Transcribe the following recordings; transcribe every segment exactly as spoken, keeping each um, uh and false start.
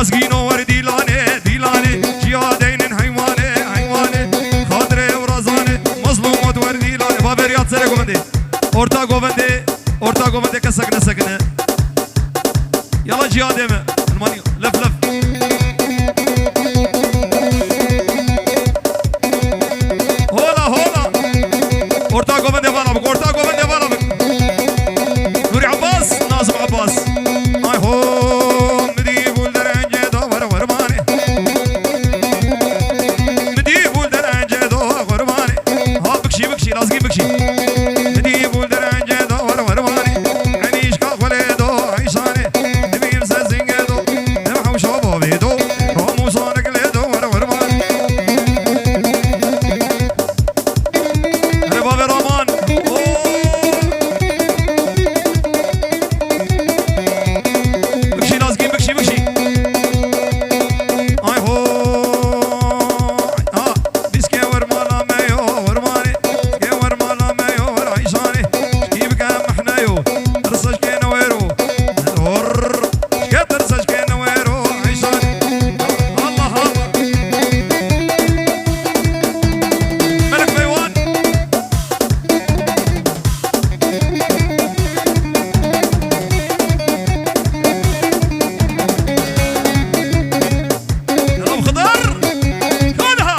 Azgîno wer dîlanê, dîlanê, ciya deynin heywanê, heywanê, xatirê ew razanê, mazlûmo tu wer dîlanê. Bavêr ya serê govendê. Orta govendê, orta govendê kesek nesekine. Yala ciya dê me. Elmanî, lef, lef. Hola, hola. Orta govendê vala bik, orta govendê vala bik. Nûrî Abbas, Nazim Abbas. Ay ho, mi dî bûl derence da wer wer manê. Mi dî bûl derence da wer manê. Ha bikşî, bikşî, lazgî bikşî. Mi dî bûl derence da wer wer manê. Enîşka xwelê do eyşanê. Dibîm se zingê do. Dem hewşa bavê do. Ramusanek lê do wer wer manê. Here bavê Raman. Oo. Bikşî lazgî, bikşî, bikşî. Ay ho. Ha, biske wer mala me yo, wer mane. Biske wer mala me yo, wer ayşane. Şkî bike mehne yo. Tirsa şkê newero. Hor. Şke tirsa şke newero eyşan. Allah Allah. Melek Peywan. Rab Xidar. Kalaha.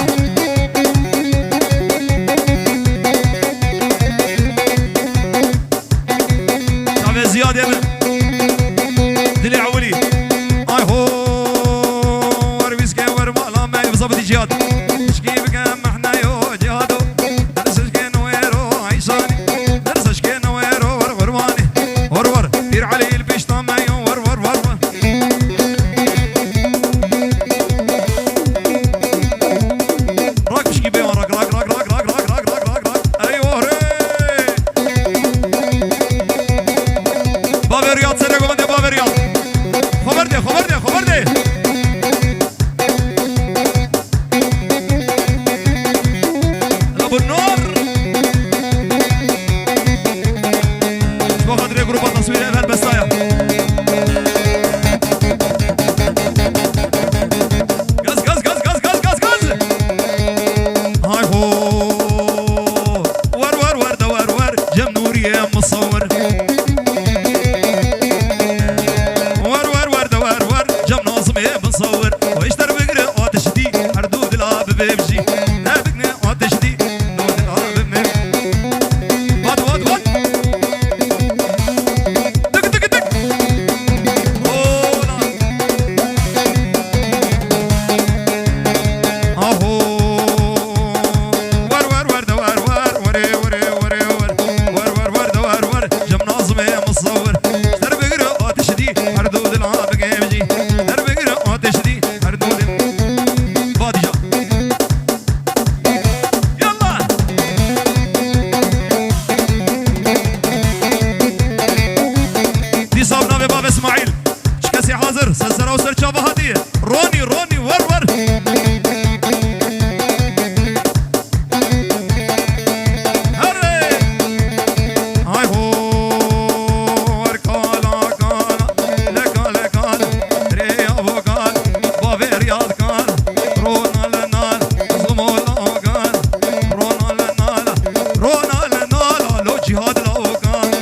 Çavê Ziyadê min. Dilê ewilî. Ay ho, wer wîske wer mala me, zabitî Cihad. Şkî bike mehneyo Cihado. Dersişkên wêro eyşanî. Dersişkên wêro wer qurbanî. Wer wer. Pîr Elî il pişta me yo wer wer wer wer. Rak pişkî bê rak rak rak rak. Ey wahre! Bavê Riyad, serê govendê bavê Riyad. Xeber de, xeber de, xeber de. Rabunor. Ji bo xatirê grupa taswîrê ev helbestaya. Gaz, gaz, gaz, gaz, gaz, gaz, gaz. Hay ho. Wer, wer, wer de wer, wer. Cem Nuriye musawir. Wer, wer, wer de wer, wer. Cem Nazimê musawir. Weşter bigire ateş dî. Her du dila bibêvjî. Ne bigine ateş dî. Vat, vat, vat. Tık, tık, tık. Ola. Aho. Wer, wer, wer de wer, wer. Were, were, were, wer. Wer, wer, wer de wer, wer. Cem Nazım e musavir. Ser bigire ateş dî. Her du dila bigevjî. Ser bigire ateş dî. Her du dil. Badija. Yallah! Dîsa bi navê Bavê Smaîl. Çi kesê hazir? Ser sera û ser çava hatiye. Ronî, Ronî, wer, wer. Herê! Hay ho! Wer kala, kala, le kale, kale. Rê avo kale. Bavê Riyad kale. Rona le nal. Zlumo la kale. Rona le nal. Rona le nal. Lo cihad la kale.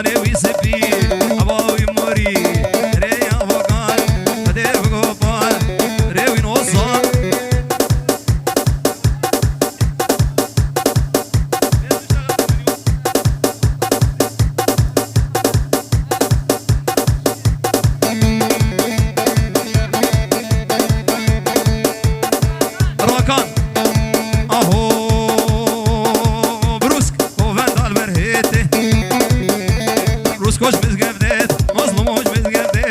Rê wî spî, heva wî morî, rê ya vokan, Xwedê bigopan, rê wî nosan. Rakan. Aho, brûsk, hovenda li ber hêtê. Brûsko ji mizgevdê, mazlûmo ji mizgevdê.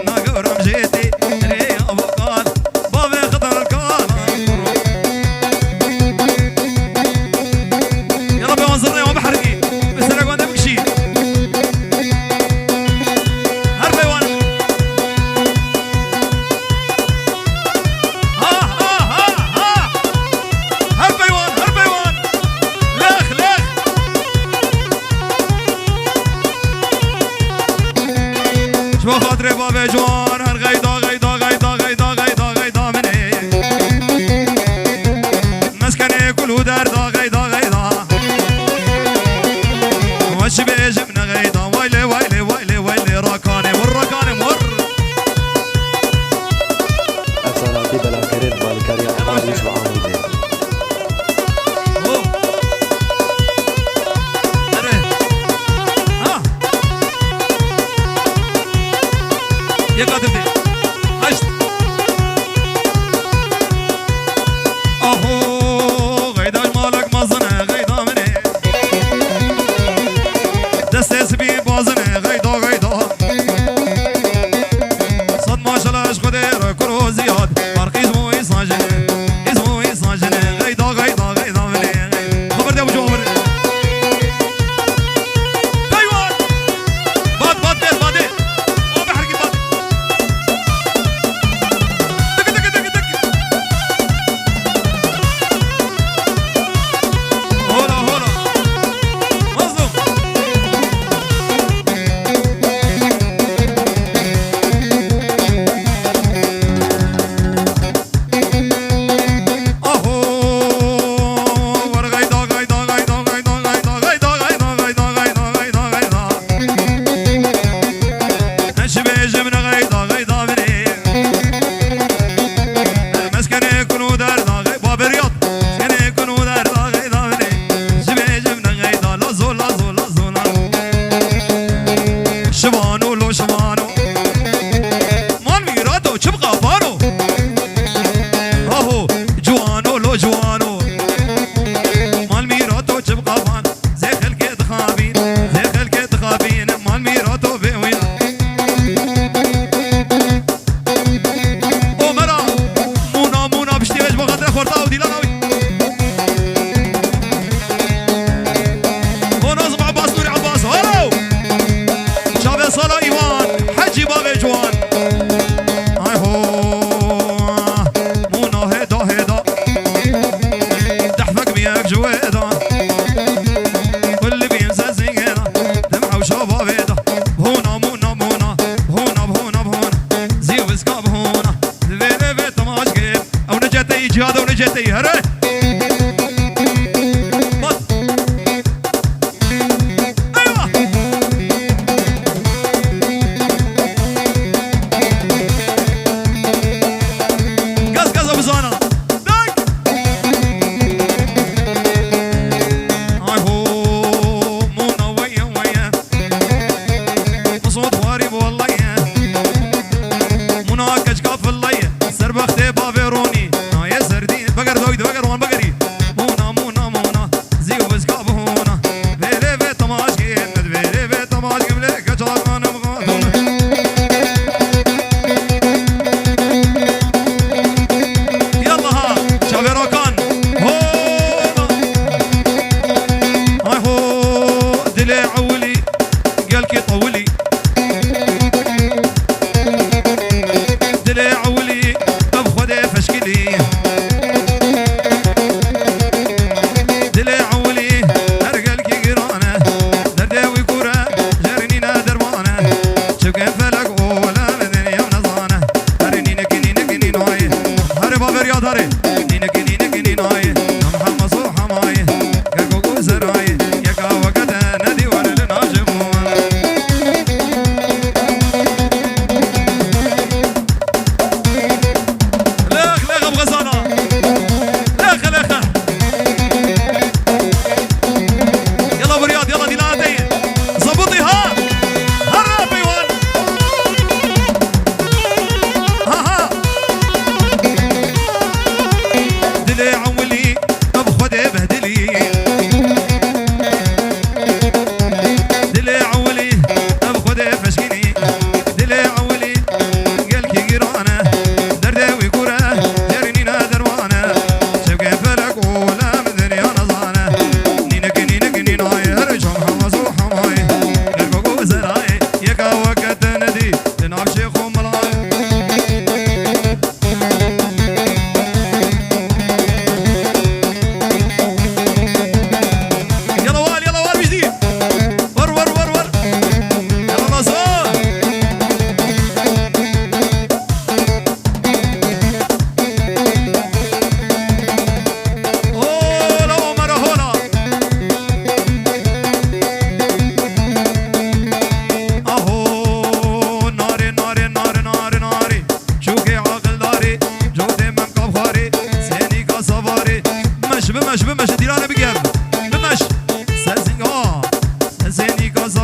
Nagewram jêtê, rê avokan, bavê xidar kalan. Ya Rabbi, wan zirnê wan biherikî. Bi serek wan de bikişî. Her peywan. Ha, ha, ha, ha. Her peywan, her peywan. Lex, lex. Ji bo xatirê bavê ciwan, her xeyda, xeyda, xeyda, xeyda, xeyda, xeyda min ê. Meskenê kul û derda, xeyda, xeyda. Weş bêjim ne xeyda, waylê, waylê, waylê, waylê, rakanê wir, rakanê wir. Ev saretî belakerê li balikariya Amedê ji Amedê. Oh. Erê. Ha. Yeka dibê. Heşt. Aho, xeyda ji malek mezin e, xeyda min ê. Destê spî bazin e, xeyda, xeyda. Sed maşallah ji Xwedê re kuro ziyad. Farqî ji bo însan jin e, ji bo însan jin e. Xeyda, xeyda, xeyda min ê. Xeber de bu cevabı. Peywan! Bat, bat, bat, bat. O be herkî bat. Dik, dik, dik, dik. Hola, hola. Mazlum.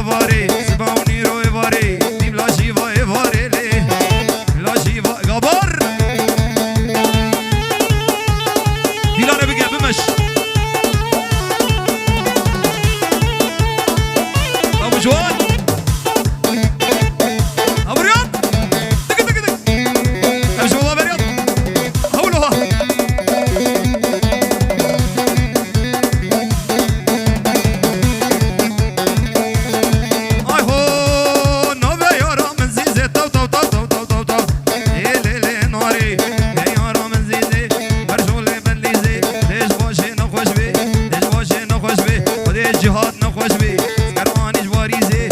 Varê, siba û nîro ê varê, dîvla jîva ê varê lê. La jîva, gabar. Dîlane bige, bimeş. Abu Ciwan. Abu Riyad. Tıkı tıkı tık. Em ji ola beriyat. Hewlo ha. Ay ho, nave yara min zîzê taw, taw, taw. Ê lê lê narê, ê yara min zîzê, berjolê min lîzê, dê ji bajê nexweş bê, dê ji bajê nexweş bê, xwedê cîhat nexweş bê, kermanî ji warîzê,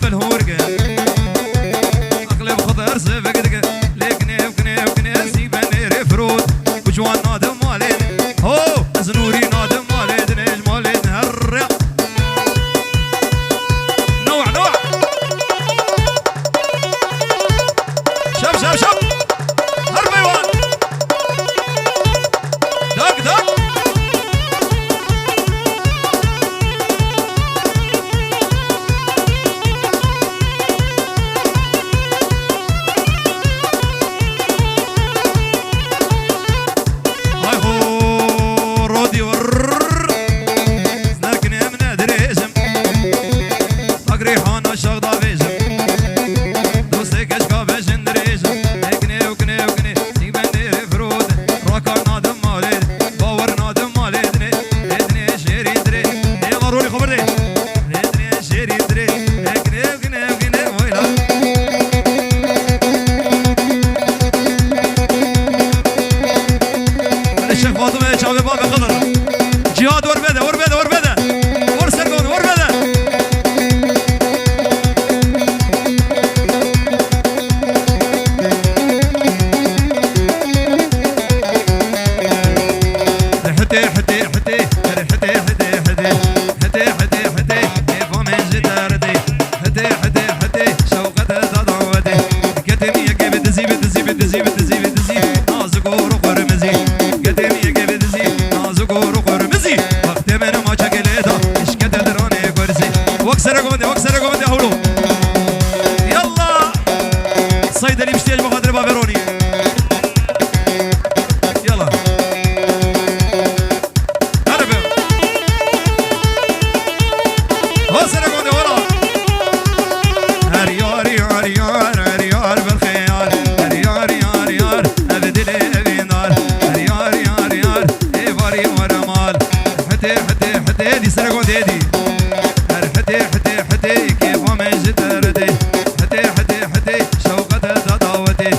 Bil hûr ke. Aqlê bi xwe derse vekidike. Lê kinê, kinê, kinê, sî be nêrê firot. Bi ciwan nadim malê. Ho! Ez nûrî nadim malê dinê, ji malê din herre. Newa, newa. Şap, şap, şap. Her peywan. Dak, dak. Ay ho, rodî vr. Snakinê min e dirêjim. Agrê hana şax da vêjim. Dostê keçka bejin dirêjim. Eknê, eknê, eknê. Sîben nêrê firot. Raka nadim malê. Bawer nadim malê dinê. Ednê şêrî dirê. Ê, la rolî xwe birdê. Ednê şêrî dirê. Eknê, eknê, eknê. Wayla. Eşek Fatıma çavê babê Xizir. Cihad wer bede, wer bede, wer bede. Wer ser gon, wer bede. Hete, hete, hete, hete, hete, hete. Hete, hete, hete, hêfa min ji derdê. Hete, hete, hete, şewqete da dawetê. Getê min yekê bi dizî, bi dizî, bi dizî, bi dizî, bi dizî. Nazik û rû qirmizî. Getê min yekê bi dizî, nazik û rû qirmizî. Wextê min ma çekê lê da, eşkete diranê kursî. Wek serek û bindê, wek serek û bindê hewlo. Yallah. Seydelî piştî ji bo xatirê bavê Ronî. Yallah. Hadi be. Ho sere gonde, ho la. Her yar, yar, yar, her yar bil xeyal. Her yar, yar, yar, ev dilê evî nar. Her yar, yar, yar, ê barî were mal. Hete, hete, hete, dî sere gonde dî. Her hete, hete, hete, kêfa me ji derdê. Hete, hete, hete, şewqete da dawetê.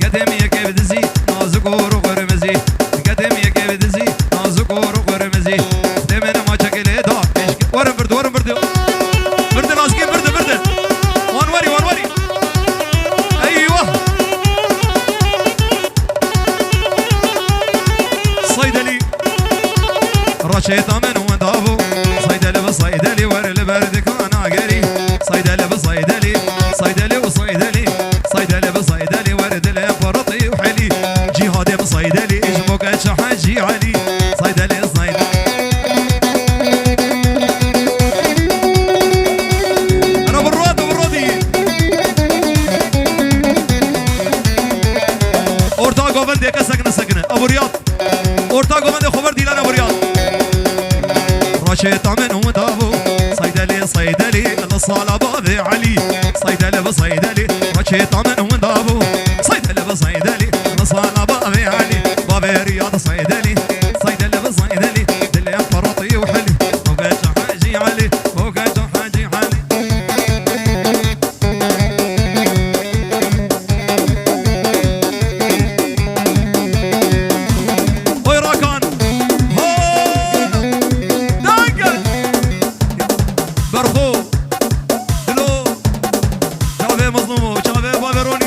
Gedê min yekê bi dizî, nazik û rû qirmizî. Gedê min yekê bi dizî, nazik û rû qirmizî. Dê min ma çekê lê da. Eşk-, werin birdi, werin birdi. Birdi nazikî, birdi, birdi. Wan werî, wan werî. Eyvah. Seydelî. Raçeta min winda bû. Seydelî bi Seydelî wer li ber dikana gerî. Seydelî bi Seydelî. Seydelî û Seydelî. Seydelî bi Seydelî wer dilê piritî û helî. Cîhadê bi Seydelî, ji bo keça Hecî Elî. Seydelî, Seydelî. Ana bi rû, bi rû dî. Orta govendê kesek nesekine. Ev riyat. Orta govendê xwe ver dîlan ev riyat. Raçeta min winda bû. Seydelî, Seydelî, li sala bavê Elî. Seydelî bi Seydelî, raçeta min winda bû. Seydelî bi Seydelî, li sala bavê Elî. Bavê Riyad Seydelî, Seydelî bi Seydelî, dilê piritî û helî. Bo keça Hecî Elî, bo keça Hecî Elî. Oy Rakan. Ho! Danke. Berxo. Dilo. Çavê Mezlûmo, çavê Baveronî.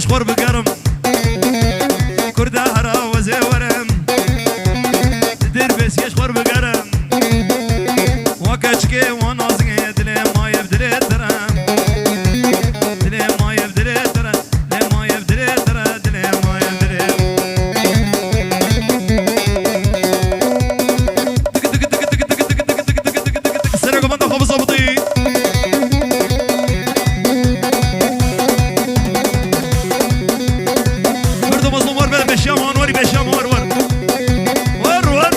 xwe bigerim. Kurda hera wezê werim. Dêr bêsiyê ji xwe bigerim. Wa keçikê wa nazikê dilê maye bi dilê tire. Dilê maye bi dilê tire. Dilê maye bi dilê tire. Dilê maye bi dilê. Serê ku benda xwe bizabitî. Merdo mazlum war, bele beşiya man warî, beşiya man war, war. War, war.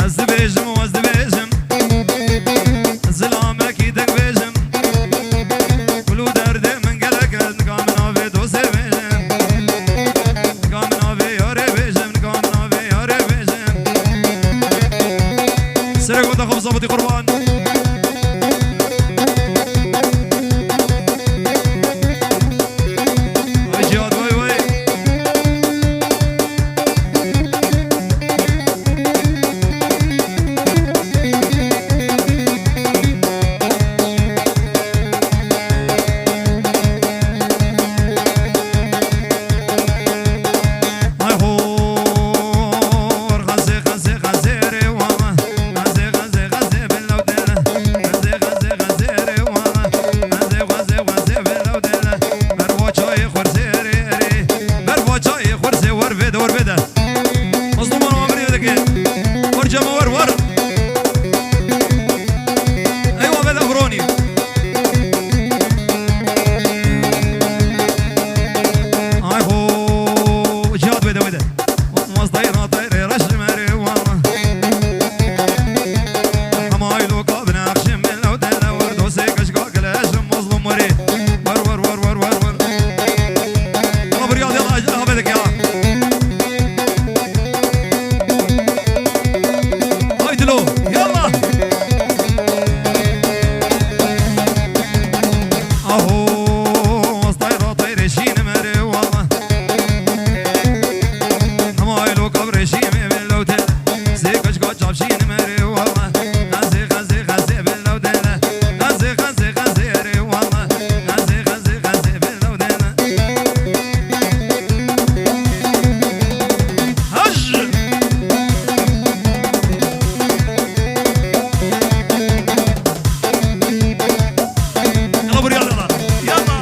Ez dibêjim û ez dibêjim. Zilamekî dek bêjim. Gul û derdê min gelek e, nika min navê dostê bêjim. Nika min navê yarê bêjim, nika min navê yarê bêjim. Serê gota xwe bizabitî qurban. Ay Cihad, vay vay. Ay hor, xezê, xezê, xezê rê wala. Xezê, xezê, xezê bila dêle. Xezê, xezê, xezê rê wala. Xezê, xezê, xezê bila dêle. Merva çayê xursê rê rê. Merva çayê xursê wer vêde, wer vêde. Mazlûman wa birî dike. Wer cema wer, wer. Eywa vêde Evronî. Ay ho, Cihad wêde, wêde. Mazday na tayre raşim ere wala. Ama aylo kabine akşam ben lo dele wer dose kaşka keleşim mazlum wer. Wer, wer, wer, wer, wer, wer. Yalla bir yal, yalla, acele habedik ya. Haydi lo, yalla. Aho, mazday na tayre şînim ere wala. Hema elo kabrê şîmê vê lewtê. Zê keçka çavşîn merê wala. Xezê, xezê, xezê vê lewtê. Xezê, xezê, xezê rê wala. Xezê, xezê, xezê vê lewtê. Haj! Yalla bir yalla. Yalla.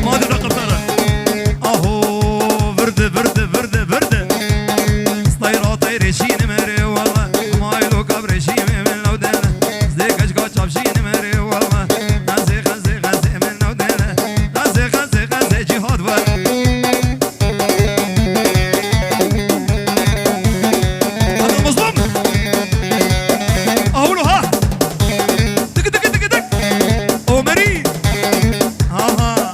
Hadi da qırtara. Aho, virdi, virdi, virdi, virdi. Stayra tayre şîni mere wala. Maylo kabre şîme men lawdene. Zê kaçka çap şîni mere wala. Xezê, xezê, xezê men lawdene. Xezê, xezê, xezê cihad var. Hadi mazlum. Ahulo ha. Tıkı tıkı tıkı tık. Omerî. Aha.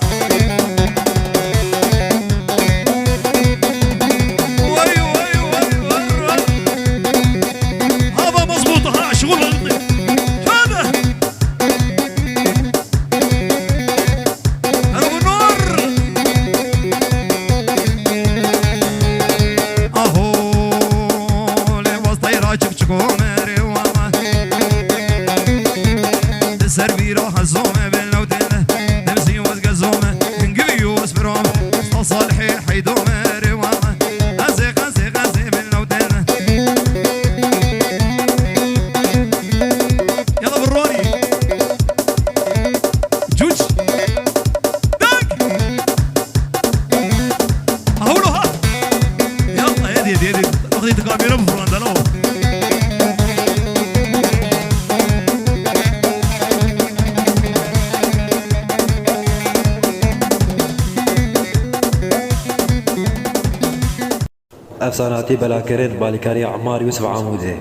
Vay, vay, vay, vay, vay. Hava mazbut ha, şuğul. Hadi. Ergunor. Aho, lê wastayê ra çik çik omerê wala. Di ser vîra hezome bê lewtêne. Demsî wezge zome. Hingivî yo wes birom. Sal salihê heydo merê wala. Qezê, qezê, qezê bê lewtêne. Yala bi ronî. Cuç. Deng. Hewlo ha. Ya, hadi, hadi, hadi. Hadi, kamera bu falan da, la o. Ev sanatî belakirin balîkarî Emmar Yusuf Amûdê.